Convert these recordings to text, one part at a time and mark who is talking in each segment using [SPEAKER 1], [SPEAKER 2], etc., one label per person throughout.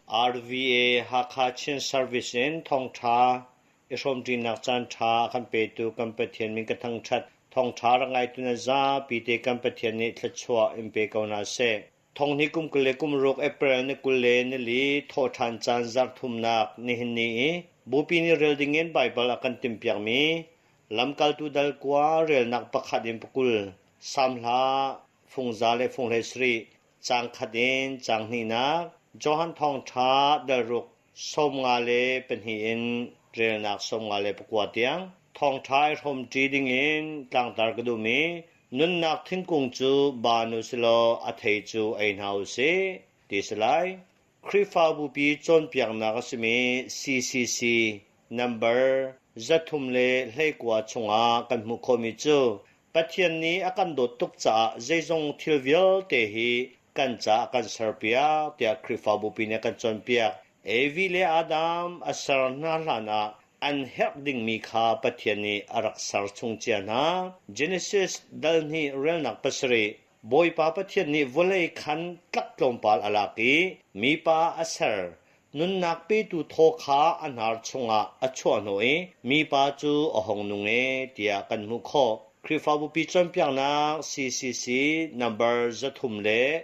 [SPEAKER 1] RVA Hakha Chin Service in thawngṭha i hrawmṭinak caanṭha a kan petu kan Pathian min ka thangṭhat. Thawngṭha rak ngaitu na zapi te kan Pathian nih thluachuah in pe ko hna seh. Thonghnih kum 26 April ni 24 thawhṭhan caan zarh thumnak nihin ni i Bupi nih rel dingin Baibal a kan timhpiakmi Lamkaltu dal kua relnak pakhat in pakul Salm hla fungza le funghlei sarih caang khat in caang hnihnak Johan Thawngṭha dal ruk 52 in relnak 59 tiang thawngṭha i hrawmṭi dingin tlangtar ka duhmi nunnak thingkung cu baan u silaw a thei cu ei hna u sih ti si lai. Khrihfabupi cawnpiaknak a simi CCC number 319 chungah kan hmuh khawhmi cu Pathian nih a kan dawt tuk caah zeizong thil vialte hi kan caah a kan serpiak tiah Khrihfabupi nih a kan cawnpiak. Evi le Adam a ser hna hlanah an herh dingmi kha Pathian nih a rak ser chung cia hna. Genesis dal hnih relnak pasarih Bawipa Pathian nih vawlei khan tlak tlawmpal a lak i mipa a ser. Nunnak petu thaw kha a hnar chungah a chuahhnawh i mipa cu a hung nung e tiah kan hmuh khawh. Khrihfabupi cawnpiaknak CCC number 375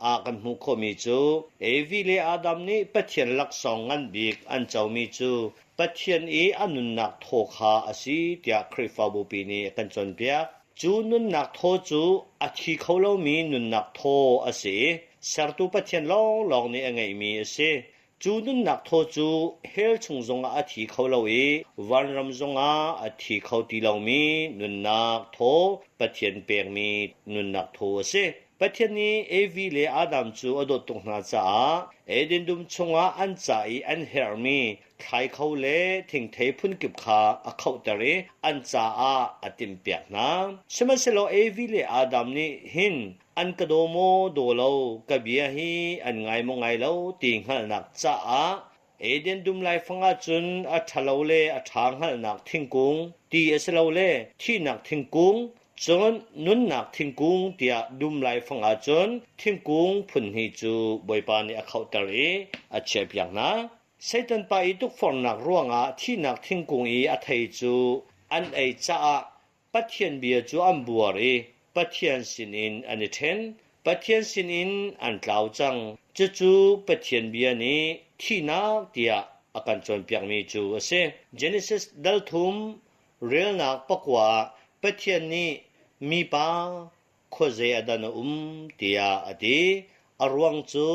[SPEAKER 1] ah kan hmuh khawhmi cu Evi le Adam nih Pathian laksawng ngan bik an comi cu Pathian i a nunnak thaw kha a si tiah Khrihfabupi nih a kan cawnpiak. Cu nunnak thaw cu a thi kho lomi nunnak thaw a si i sertu Pathian lawnglawng nih a ngeihmi a si. Cu nunnak thaw cu hell chung zongah a thi kho lo i vanram zongah a thi kho ti lomi nunnak thaw Pathian pekmi nunnak thaw a si. Pathian nih Evi le Adam cu a dawt tuk hna caah Eden dum chungah an ca i an herhmi thlaikho le thingthei phunkip kha a khohter i an caah a timhpiak hna. Sihmanhsehlaw Evi le Adam nih hin an ka daw maw daw lo, ka bia hi an ngai maw ngai lo ti hngalhnak caah Eden dum laifang ah cun a ṭhalo le a ṭha hngalhnak thingkung ti a si lo le thihnak thingkung cun nunnak thingkung tiah dum laifang ah cun thingkung phun hnih cu Bawipa nih a khohter i a chiahpiak hna. Satan pa i tukforhnak ruangah thihnak thingkung i a thei cu an ei caah Pathian bia cu an buar i Pathian sinin an i ṭhen. Pathian sinin an tlau cang. Cucu Pathian bia nih thihnak tiah a kan cawnpiakmi cu a si. Genesis dal thum relnak pakua ah Pathian nih mipa khuazei ah dah na um tiah a ti. A ruang cu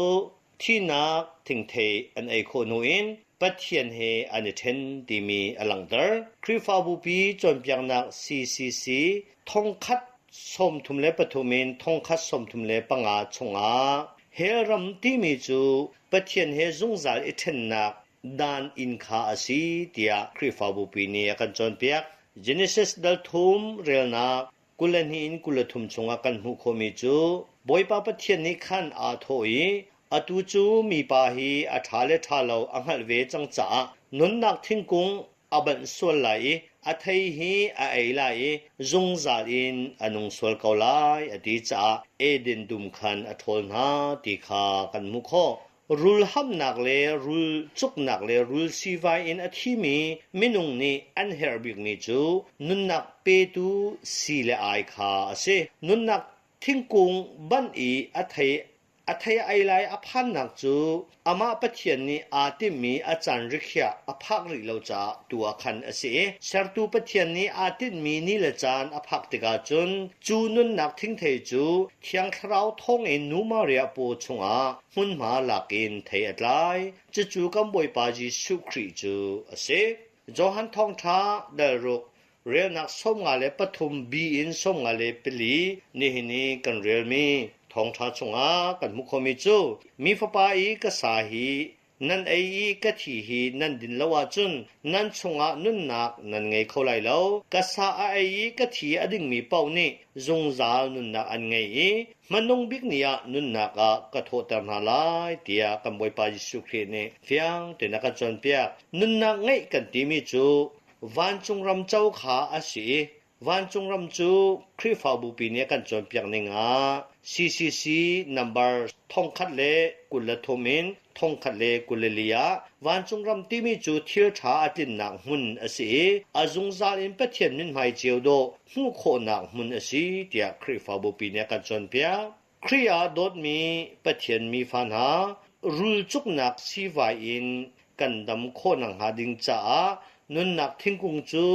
[SPEAKER 1] thihnak thingthei an ei khawh hnu in Pathian he an i ṭhen timi a langhter. Khrihfabupi cawnpiaknak CCC 1033 in 1035 chungah hell ram timi cu Pathian he zungzal i ṭhennak dan inn kha a si tiah Khrihfabupi nih a kan cawnpiak. Genesis dal thum relnak 22 in 23 chungah kan hmuh khawhmi cu Bawipa Pathian nih khan aa thawh i atu cu mipa hi a ṭha le ṭha lo a hngalh ve cang caah nunnak thingkung a banh sual lai i a thei hi a ei lai i zungzal in a nung sual ko lai a ti caah Eden dum khan a ṭhawl hna ti kha kan hmuh khawh. Rul hamnak le rul cuknak le rul siivai in a thimi minung nih an herh bikmi cu nunnak petu sii le ai kha a si. Nunnak thingkung banh i a thei a thei a ei lai a phannak cu amah Pathian nih aa timhmi a caan rikhiah a phak rih lo caah tu ah khan a si i sertu Pathian nih aa tinhmi ni le caan a phak tikah cun cu nunnak thingthei cu Thiang Thlarau thawngin Nu Maria paw chungah hmunhma lakin thei a tlai. Cucu kan Bawipa Jesuh Khrih cu a si. Johan Thawngṭha dal ruk relnak 53 B in 54 nihin i kan relmi thawngṭha chungah kan hmuh khomi cu mi fapa i ka sa hi nan ei i ka thi hi nan din lo ahcun nan chungah nunnak nan ngei kho lai lo. Ka sa a ei i ka thi a dingmi paoh nih zungzal nunnak an ngei i hmanung bik ni ah nunnak ah ka thawhter hna lai tiah kan Bawipa Jesuh Khrih nih fiang tein a kan cawnpiak. Nunnak ngeih kan timi cu vancung ram co kha a si i Vancung ram cu Khrihfabu pi nih a kan cawnpiak ning ah CCC number 1023 in 1024 ah vancung ram timi cu thil ṭha a tlinnak hmun a si i a zungzal in Pathian mithmai ceu dawh hmuh khawhnak hmun a si tiah Khrihfabu pi nih a kan cawnpiak. Khrih ah dawtmi Pathian mi fa hna, rulcuknak siivai in kan dam khawh nakhnga ding caah nunnak thingkung cu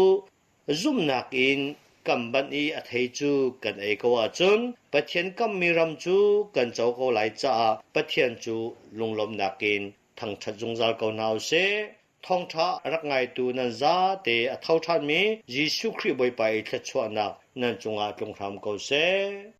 [SPEAKER 1] Zumhnak in kan banh i a thei cu kan ei ko ahcun Pathian kamhmi ram cu kan co ko lai caah Pathian cu lunglawmhnak in thangṭhat zungzal ko hna u sih. Thawngṭha a rak ngaitu nan zate a tho ṭhanmi Jesuh Khrih Bawipa i thluachuahnak nan cungah tlung hram ko seh.